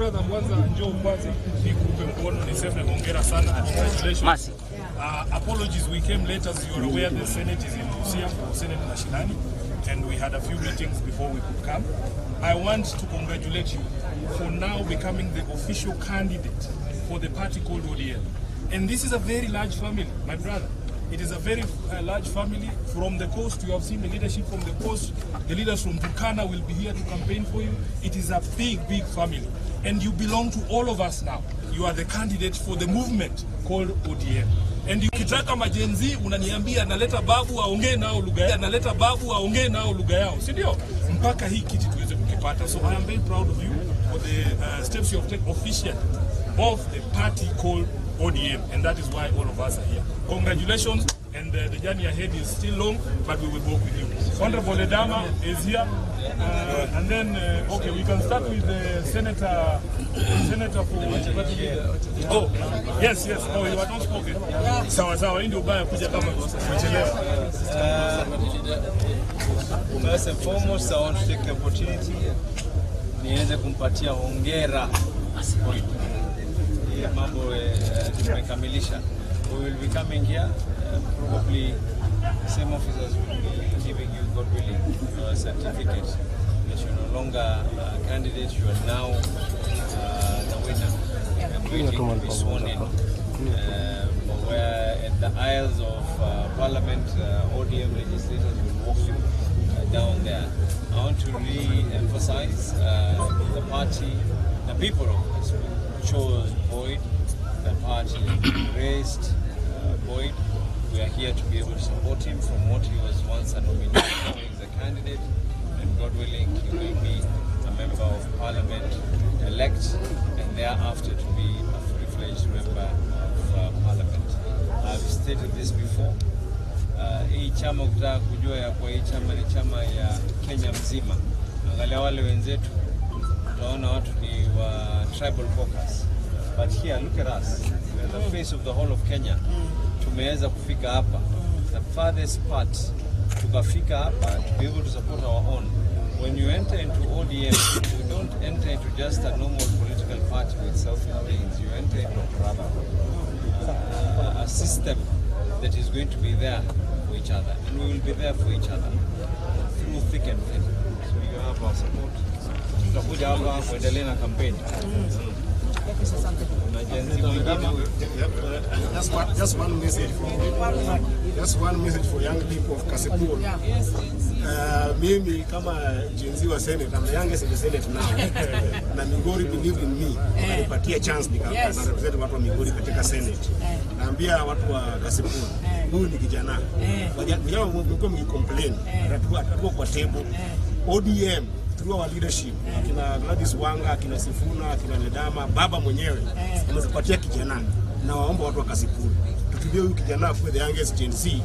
Brother, kwanza njoo kwanza nikupe mkono niseme hongera sana. Congratulations. Masi. Apologies, we came late. As you are aware, the Senate is in Busia for Senate Mashinani, and we had a few meetings before we could come. I want to congratulate you for now becoming the official candidate for the party called ODM. And this is a very large family, my brother. It is a very large family from the coast. You have seen the leadership from the coast. The leaders from Turkana will be here to campaign for you. It is a big, big family. And you belong to all of us now. You are the candidate for the movement called ODM. And ukitaka ma-Gen Z unaniambia naleta babu aongee nao lugha yao, naleta babu aongee nao lugha yao, si ndio? Mpaka hii kiti tuweze kukipata. So I am very proud of you for the steps you have taken officially of the party called ODM, and that is why all of us are here. Congratulations, and the journey ahead is still long, but we will work with you. Honorable Ledama is here, and then, okay, we can start with the senator, senator for... Oh, yes, oh, you are not spoken. Sawa, sawa, hii ndio ubaya kuja kama umechelewa. First and foremost, I want to take the opportunity niweze kumpatia hongera Boyd. Hii mambo tumekamilisha. We will be coming here, probably same officers will be giving you, God willing, a certificate that you're no longer a candidate, you are now the winner. I'm waiting to be sworn in. Where at the aisles of Parliament, ODM legislators will walk you down there. I want to re-emphasize the party, the people of Kasipul chose Boyd, the party raised Boyd. We are here to be able to support him from what he was once a nominee, now he's a candidate, and God willing, he will be a member of Parliament elect, and thereafter to be a fully fledged member of Parliament. I've stated this before. Hii chama ukitaka kujua ya kwa hii chama ni chama ya Kenya mzima. Angalia wale wenzetu, utaona watu ni wa tribal caucus. But here, look at us. We are the face of the whole of Kenya. Tumeweza kufika hapa. The farthest part. Tukafika hapa to be able to support our own. When you enter into ODM, you don't enter into just a normal political party with selfish gains. You enter into a brotherhood, a system that is going to be there for each other. And we will be there for each other through thick and thin. So you have our support. Tutakuja hapa kuendelea na kampeni. Na Gen Z mwingine huyu. Just one message for young people of Kasipul. Mimi kama Gen Z wa Senate, I'm the youngest in the Senate now. Na Migori believed in me. Wakanipatia chance nika na represent watu wa Migori katika Senate. Naambia watu wa Kasipul, huyu ni kijana. Vijana mlikuwa mkicomplain, atatua kwa table. ODM through our leadership, akina Gladys Wanga, akina Sifuna, akina Ledama, baba mwenyewe ametupatia kijana, na waomba watu wa Kasipul tutumie huyu kijana akuwe the youngest Gen Z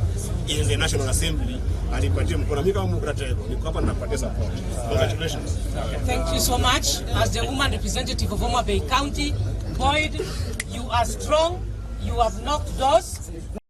in the National Assembly, alipatie mkono. Mimi kama Mukratego niko hapa ninapatia support. Congratulations. Thank you so much. As the woman representative of Homa Bay County, Boyd, you are strong. You have knocked doors.